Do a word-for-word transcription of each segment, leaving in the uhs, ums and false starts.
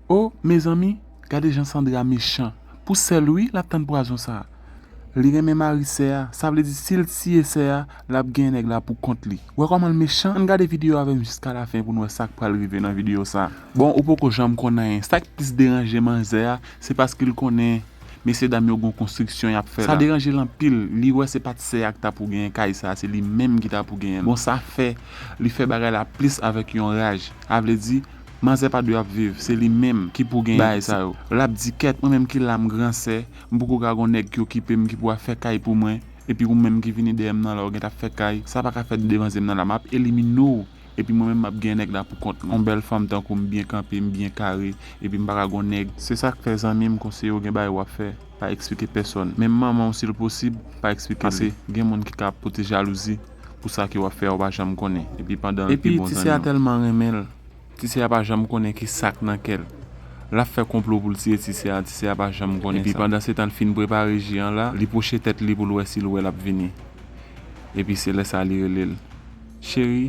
O, mezanmi, gade jan Sandra mechan. Pou sè l, wi, l ap tann pwazon sa a. Li renmen mari sè a, sa vle di si l tiye sè a, l ap genyen nèg la pou kont li. Wè kòman l mechan? Ann gade videyo avè m jiska lafen pou n wè sa k pral rive nan videyo sa a. Bon, ou poko janm konn anyen. Sa k plis deranje manzè a, se paske l konnen mesye dam yo gon konstriksyon y ap fè la. Sa deranje l anpil, li wè se pa t sè a k ta pou genyen kay sa a, se li menm ki ta pou genyen l. Bon, sa fè li fè bagay la plis avèk yon raj. A vle di, manzè pa dwe ap viv, se li menm ki pou genyen bagay sa yo. L ap di, kèt, mwen menm ki la m gran sè, m poko ka gon nèg ki okipe m, ki pou ap fè kay pou mwen, epi ou menm ki vini dèyè m nan la, ou gentan ap fè kay, sa pa ka fèt devan zye m nan la, m ap elimine w, epi mwen menm m ap gen nèg la pou kont mwen. Yon bèl fanm tankou m byen kanpe, m byen kare, epi m pa ka gon nèg. Se sa k fè zanmi m konseye w gen bagay w ap fè, pa eksplike pèsòn. Menm manman w si l posib, pa eksplike li. Paske gen moun ki ka pote jalouzi pou sa ke w ap fè a, ou pa janm konnen. Epi pandan l pi bon zanmi w. Epi ti sè a tèlman renmen l, ti sè a pa janm konnen ki sa k nan kè l. L ap fè konplo pou l tiye ti sè a, ti sè a pa janm konnen sa. Epi pandan se tan l fin prepare ji an la, li pwoche tèt li pou l wè si l wè l ap vini. Epi se lè sa li rele l. Cheri,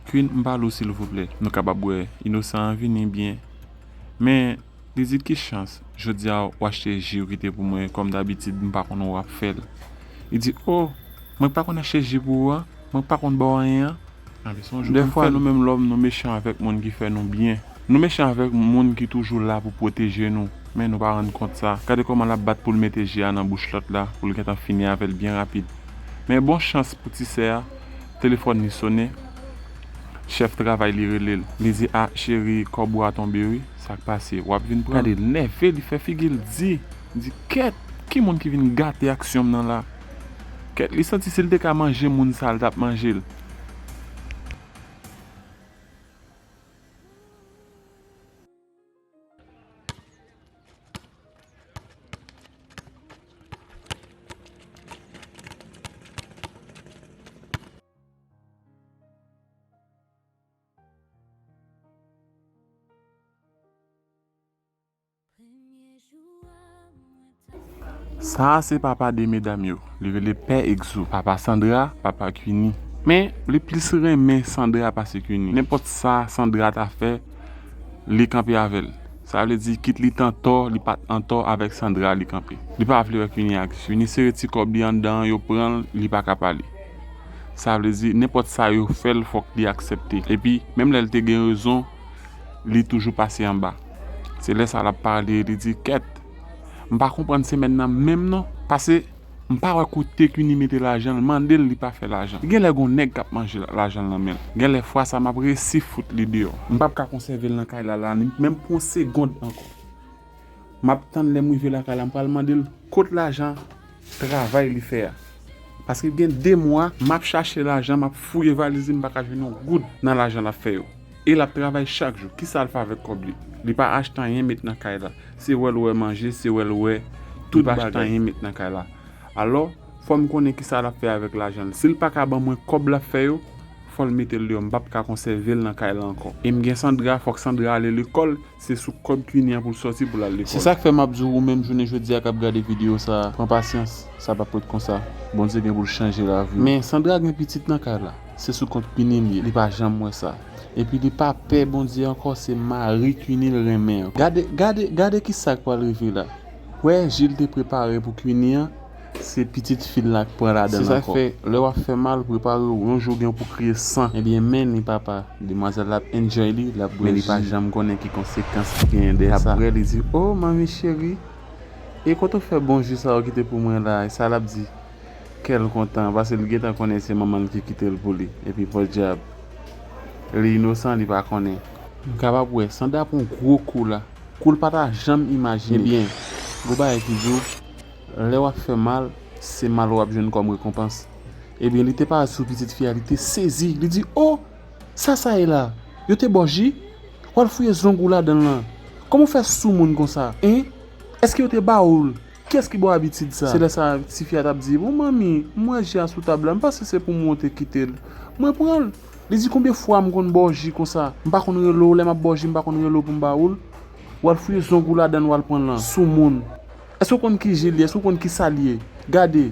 Queen, m pale w silvouplè. Nou kapab wè inosan an vini byen. Men, li di ki chans, jodi a w achte ji w kite pou mwen, kòm dabitid m pa konn w ap fè l. Li di, o, mwen pa konn achte ji pou ou an, mwen pa konn ba w anyen an. Dèfwa nou menm lòm nou mechan avèk moun ki fè nou byen. Nou mechan avèk moun ki toujou la pou pwoteje nou, men nou pa rann kont sa. Gade kòman l ap bat pou l mete ji a nan bouch lòt la, pou l gentan fini avè l byen rapid. Men bon chans pou ti sè a, telefòn li sonnen, chèf travay li rele l. Li di, a, cheri, kòb ou a tonbe wi, sa k pase? W ap vin pran l? Gade l nève, li fè figi l di, di, kèt, ki moun ki vin gate aksyon m nan la? Kèt, li santi si l te ka manje moun sa, l t ap manje l. Sa a se papa de medam yo. Li rele Pè Exo. Papa Sandra, papa Queenie. Men, li plis renmen Sandra pase Queenie. Nenpòt sa Sandra ta fè, li kanpe avè l. Sa vle di, kit li t antò, li pa t antò avèk Sandra, li kanpe. Li pa vle wè Queenie ak Queenie sere ti kòb li anndan an, yo pran l, li pa ka pale. Sa vle di, nenpòt sa yo fè l, fòk li aksepte. Epi, menm lè l te gen rezon, li toujou pase anba. Se lè sa l ap pale, li di, kèt, m pa konprann semèn nan menm non. Pase, m pa wè kote Queenie mete lajan l, mande l, li pa fè lajan. Genlè gon nèg k ap manje lajan l nan men l. Genlè fwa sa m ap resi fout li deyò. M p ap ka konsève l nan kay la la, ni menm pou yon segond ankò. M ap tann lè m rive lakay la, m pral mande l kot lajan travay li fè a. Paske gen de mwa, m ap chache lajan, m ap fouye valiz li, m pa ka jwenn yon goud nan lajan l ap fè yo. E l ap travay chak jou. Kisa l fè avèk kòb li? Li pa achte anyen met nan kay la. Se wè l wè manje, se wè l wè tout bagay. Li pa achte anyen met nan kay la. Alò, fò m konnen kisa l ap fè avèk lajan l. Si l pa ka ban mwen kòb l ap fè yo, fò l mete l deyò. M p ap ka konsève l nan kay la ankò. E m gen Sandra, fòk Sandra ale lekòl, se sou kòb Queenie an pou l sòti pou l al lekòl. Se sa k fè m ap di w, ou menm jounen jodi a k ap gade videyo sa a, pran pasyans, sa p ap ret konsa. Bondye gen pou l chanje lavi w. Men Sandra gen pitit nan kay la. Se sou kont Queenie l ye. Li pa janm wè sa. Epi li pa pè Bondye ankò, se mari Queenie l renmen ankò. Gade, gade, gade kisa k pral rive la. Wè, ji l te prepare pou Queenie an, se pitit fi l la k pran ladan l ankò. Se sa k fè, lè w ap fè mal, prepare w, yon jou w gen pou kriye san. Ebyen, men li papa, demwazèl la ap enjoy li, l ap bwè ji. Men li pa janm konnen ki konsekans ki genyen dèyè sa. L ap bwè, li di, o, manmi cheri, e kote w fè bon ji sa w kite pou mwen la? E sa l ap di? Kè l kontan, paske l gentan konnen se manman l ki kite l pou li. Epi pòdyab, li inosan, li pa konnen. M kapab wè, Sandra pran gwo kou la. Kou l pa ta janm imajine. Ebyen, gon bagay ki di w, lè w ap fè mal, se mal w ap jwenn kòm rekonpans. Ebyen, li te parèt sou pitit fi a, li te sezi. Li di, o! Sa sa ye la? Yo te ba w ji? W al fouye zong ou ladan l lan? Kòman w fè soumoun konsa? Hein? Èske yo te ba ou l? Kiyès ki ba w abitid sa? Se lè sa, tifi a t ap di, bon, manmi, m wè ji a sou tab la, m panse se pou mwen w te kite l. Mwen pran l. Li di, konbyen fwa m konn ba w ji konsa? M pa konn rele w, lè m ap ba w ji, m pa konn rele w pou m ba ou l? W al fouye zong ou ladan l, w al pran l lan. Soumoun. Èske w konn ki ji l ye? Èske w konn ki sa l ye? Gade.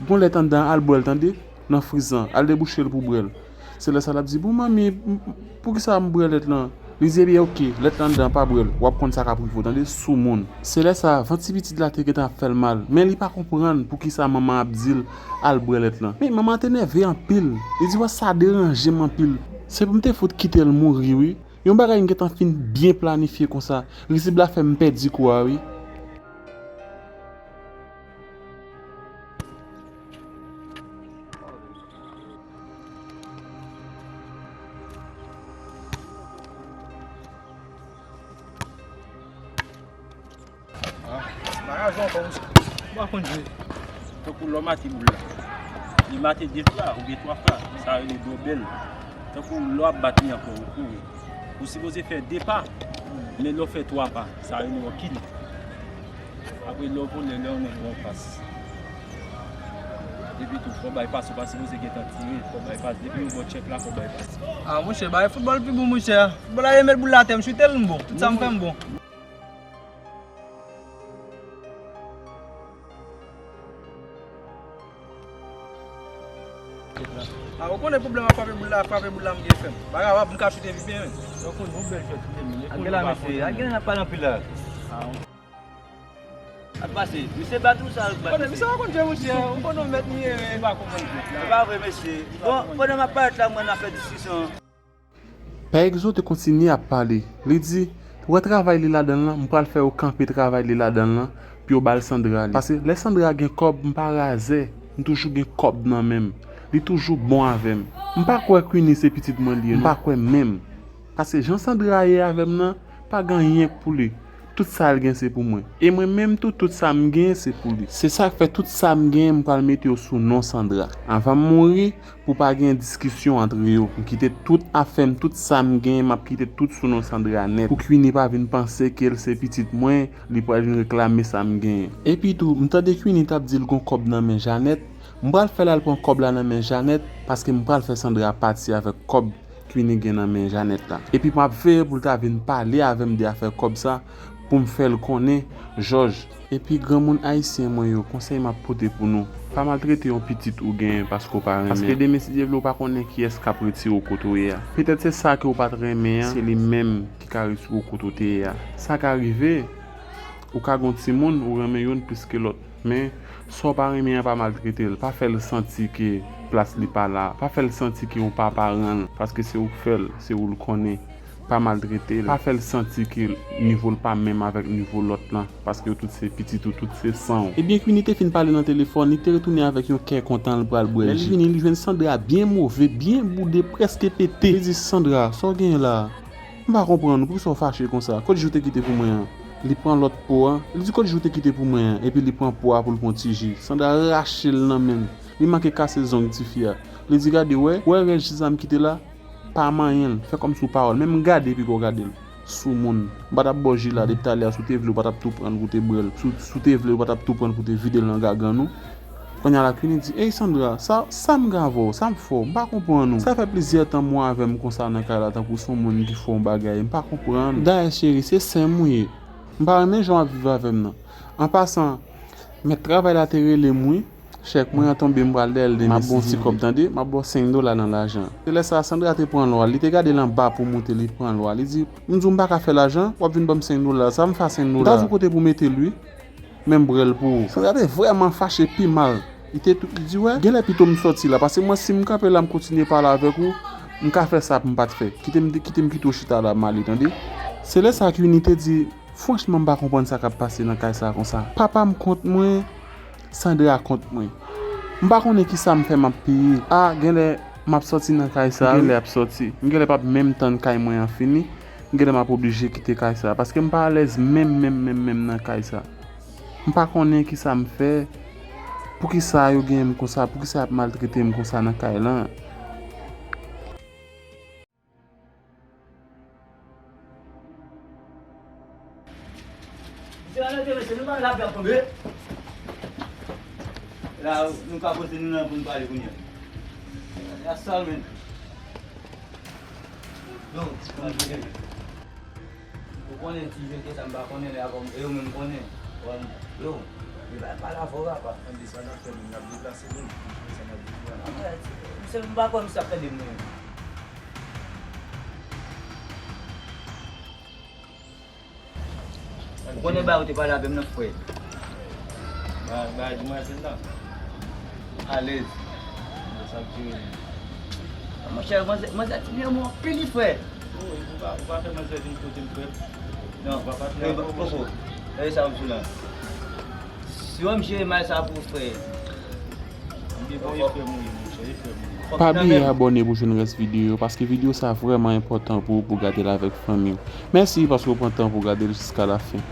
Gon lèt anndan, al bwè l, tande. Nan friz lan, al debouche l pou bwè l. Se lè sa l ap di, bon, manmi, m, m, poukisa m bwè lèt lan? Li di, ebyen, oke, lèt la anndan, pa bwè l. W ap konn sa k ap rive w, tande, soumoun. Se lè sa a, van ti pitit la te gentan ap fè l mal, men li pa konprann poukisa manman an ap di l al bwè lèt lan. Men manman an te nève anpil. Li di, wè, sa deranje m anpil. Se pou m te fout kite l mouri, wi. Yon bagay m gentan fin byen planifye konsa. Rizib la fè m pèdi kou a, wi. Ah, bagay ankò, misye. Ou pa konn jwe. Tankou lè w mate boul la. Li mate de fwa oubyen twa fwa, sa rele dobèl. Tankou lè w ap bat li ankò, ou kouri. Ou sipoze fè de pa, men lè w fè twa pa, sa rele w kile. Apre lè w konnen lè yon nèg ba w pas. Epi tou, fò w bay pas, ou pa sipoze gentan tire, fò w bay pas. Depi yo ba w tchèk la, fò w bay pas. Ah, monchè, bagay foutbòl pi bon, monchè. Foutbòl la, yo met boul la atè, m chute l, m bon. Tout sa m fè, m bon. Ah, ou konnen pwoblèm a frape boul la, frape boul la, m gen fèm. Pa grav, m ka chute pi byen, men. Donk, yon bèl jwèt, tou de moun. Ak gen la, mesye, ak gen la, pa nan pil la. Ah, ap pase. Misye bat ou sa, bat misye. Misye pa konn jwe, monchè. Ou konnen w mèt m ye, men. Ou pa konprann jwèt la. Se pa vre, mesye. Bon, pandan m ap parèt la, mwen, n ap fè diskisyon. Pè Egzo te kontinye ap pale. Li di, wè travay li ladan l lan, m pral fè yo kanpe travay li ladan l lan, pou yo ba l Sandra li. Paske lè Sandra gen kòb, m pa razè, m toujou gen kòb nan men m. Li toujou bon avè m. M pa kwè Queenie se pitit mwen li ye, non. M pa kwè menm. Paske jan Sandra ye avè m nan, pa gen anyen k pou li. Tout sa l gen se pou mwen. E mwen menm tou, tout sa m gen se pou li. Se sa k fè tout sa m gen, m pral mete yo sou non Sandra. Anvan m mouri, pou pa gen diskisyon antre yo. M kite tout afè m, tout sa m gen, m ap kite tout sou non Sandra nèt. Pou Queenie pa vin panse ke l se pitit mwen, li pral vin reklame sa m genyen. Epi tou, m tande Queenie t ap di l gon kòb nan men Janèt. M pral fè l al pran kòb la nan men Janèt, paske m pral fè Sandra pati avèk kòb Queenie gen nan men Janèt la. Epi m ap veye pou l ta vin pale avè m de afè kòb sa, pou m fè l konnen, Jòj. Epi granmoun ayisyen mwen yo, konsèy m ap pote pou nou, pa maltrete yon pitit ou genyen paske w pa renmen. Paske demen, si Dye vle, ou pa konnen kiyès k ap retire w kote w ye a. Petèt se sa ke w pa t renmen an, se li menm ki ka retire w kote w te ye a. Sa ka rive, ou ka gen yon timoun, ou renmen youn plis ke lòt. Men, sa w pa renmen an, pa maltrete l. Pa fè l santi ke plas li pa la. Pa fè l santi ke w pa paran l, paske se ou k fè l, se ou l konnen. Pa maltrete l. Pa fè l santi ke nivo l pa menm avèk nivo lòt lan, paske yo tout se pitit ou, tout se san w. Ebyen, Queenie te fin pale nan telefòn, li te retounen avèk yon kè kontan, l pral bwè ji. Lè l vini, li jwenn Sandra byen move, byen boude, prèske pete. Li di, Sandra, sa w genyen la a? M pa konprann ou, poukisa w fache konsa? Kot ji w te kite pou mwen an? Li pran lòt po a, li di, kot ji w te kite pou mwen an? Epi li pran po a pou l pran ti ji. Sandra rache l nan men l. Li manke kase zong tifi a. Li di, gade, wè, wè rès ji sa m kite la? Pa manyen l, fè kòmsi w pa wè l. Menm gade epi ke w gade l. Soumoun. M pa t ap ba w ji la depi talè a, si w te vle, ou pa t ap tou pran l pou w te bwè l. Si w, si w te vle, ou pa t ap tou pran l pou w te vide l nan gagann ou. Kounye a la, Queenie di, ey Sandra, sa, sa m gen avè w, sa m fè w, m pa konprann ou. Sa fè plizyè tan mwen avè m konsa nan kay la, tankou se yon moun ki fè yon bagay, m pa konprann. Dayè cheri, se sè m ou ye. M pa renmen jan w ap viv avè m nan. An pasan, mèt travay la te rele m wi. Chèk mwen an tonbe, m pral dèyè l demen, si Dye vle. M ap ba w yon ti kòb, tande, m ap ba w senk dola nan lajan. Se lè sa a, Sandra te pran lwa, li te gade l anba pou moute, li pran lwa. Li di, m di w m pa ka fè lajan, w ap vin ban m senk dola, sa m fè a senk dola? M ta di w kote pou mete l wi. Men m bwè l pou ou. Sandra te vrèman fache pi mal. Li te tou, li di, wè, genlè pito m sòti la, paske mwen si m kanpe la, m kontinye pale avèk ou, m ka fè sa pou m pa t fè. Kite m, kite m kite w chita la, m ale, tande. Se lè sa a Queenie te di, franchman, m pa konprann sa k ap pase nan kay sa a konsa. Papa m kont mwen, Sandra kont mwen. M pa konnen kisa m fè m ap peye. A, genlè m ap sòti nan kay sa a, wi. M genlè ap sòti. M genlè p ap menm tann kay mwen an fini. M genlè m ap oblije kite kay sa a, paske m pa alèz menm, menm, menm, menm nan kay sa. M pa konnen kisa m fè, poukisa yo genyen m konsa, poukisa y ap maltrete m konsa nan kay lan. Mesye, ann antre, mesye, nou pa lapè ap tonbe. La, nou ka poze nou nan pou nou pale kounye a. Ya sal, men. Yo, kòman se ye? Ou konnen ti jete sa m pa konnen lè avè w, e yo menm konnen. Bon, yo, li pa pale avè w, apa. Tande sa n ap fè menm, n ap deplase menm. Sa n ap deplase. Misye, m pa kwè misye ap tande m, non. Ou konnen ba ou te pale avè m nan, frè. Ba, ba, demwazèl la. Alèz. Sa k diri. Monchè, manzè, manzè ti byen bon anpil, wi, frè. Ou pa, ou pa fè manzè vin kote m, frè. Non, ou pa, pa fè poko. Gade sa m sou la. Si w ap jere mal sa pou frè. M gen bon efè mouri, monchè, efè mouri. Pa bliye abòne pou jwenn rès videyo yo, paske videyo sa vrèman enpòtan pou ou, pou gade l avèk fanmi w. Mèsi paske w pran tan pou gade l jiska la fen.